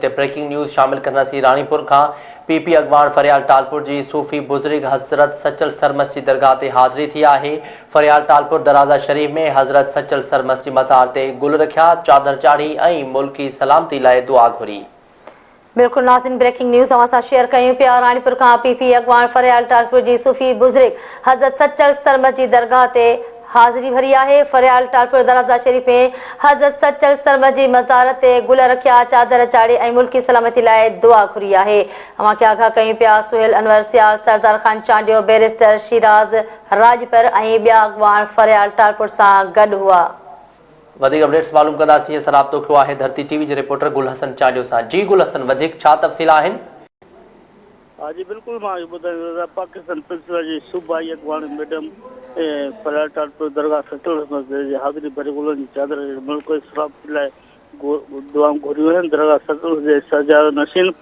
هتي breaking news شامل ڪنداسين راڻيپور کان پي پي اڳواڻ فريال ٽالپر جي صوفي بزرگ حضرت سچل سرمست جي درگاهه تي حاضري ٿي آهي فريال ٽالپر درازا شريف ۾ حضرت سچل سرمست جي مزار تي گل رکيا چادر چاڙهي ۽ ملڪي سلامتي لاء دعا گهري. بلڪل ناظرين بريڪنگ نيوز اوهان سان شيئر ڪيون پيا راڻيپور کان پي پي اڳواڻ فريال ٽالپر جي صوفي بزرگ حضرت سچل سرمست جي درگاهه تي حاضري ڀري آهي. فريال ٽالپر درازا شريف ۾ حضرت سچل سرمد جي مزار تي گل رکيا، چادر چاڙهي ۽ ملڪي سلامتي لاء دعا گهري آهي. اوهان کي آگاهه ڪيون پيا سهيل انور سيال، سردار خان چانڊيو، بئريسٽر شيراز راڄپر ۽ ٻيا اڳواڻ فريال ٽالپر سان گڏ هئا. وڌيڪ اپڊيٽس معلوم ڪنداسين اسان رابطو ڪيو آهي ڌرتي ٽي وي جي رپورٽر گل حسن چانڊيو سان جي گل حسن وڌيڪ ڇا تفصيل آهن. ها جي بلڪل مان اهو ٻڌائيندو ته پاڪستان پيپلز جي صوبائي اڳواڻ ميڊم فريال ٽالپر درگاهه سچل حسن جي حاضري ڀري گلن جي چادر هيٺ ملڪ جي سلامتي لاء دعائون گهريون آهن درگاهه سچل حسن جي سجاده نشين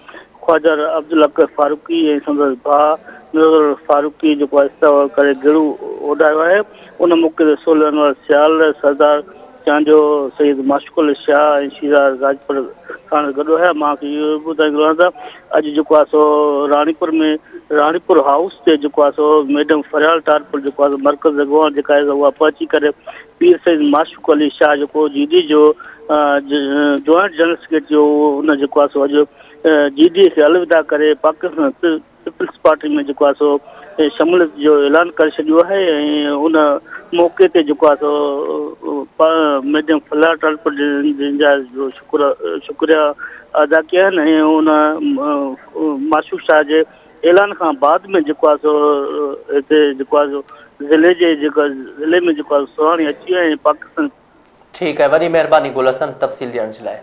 خواجه عبدالحق فاروقي ۽ سندس ڀاء نظر فاروقي جيڪو استقبال ڪري گيڙو اوڍايو آهي ان موقعي تي سول انور سيال سردار چانڊيو، سيد معشوق علي شاهه ۽ شيراز راڄپر ساڻس گڏ هيا. مان کي اهو به ٻڌائيندو رهان ته اڄ جيڪو آهي سو راڻيپور ۾ راڻيپور هائوس تي جيڪو آهي سو ميڊم فريال ٽالپر جيڪو آهي سو مرڪز اڳواڻ جيڪا آهي اها پهچي ڪري پير سيد معشوق علي شاهه جيڪو جي ڊي جو جوائنٽ جنرل سيڪريٽري هو ان جيڪو آهي سو اڄ جي ڊي کي الوداع ڪري پاڪستان پيپلز پارٽي ۾ جيڪو آهي سو شموليت جو اعلان ڪري ڇڏيو آهي ۽ ان موقعي تي جيڪو آهي سو ميڊم فلاح ٽالپر جن جا جو شڪر شڪريا ادا ڪيا آهن ۽ ان معشوق شاهه جي اعلان کان بعد ۾ جيڪو آهي سو هتي جيڪو آهي سو ضلعي جي جيڪا ضلعي ۾ جيڪو آهي سهاڻي اچي وئي ۽ پاڪستان ٺيڪ آهي وڏي مهرباني گل حسن تفصيل ڏيڻ جي لاء.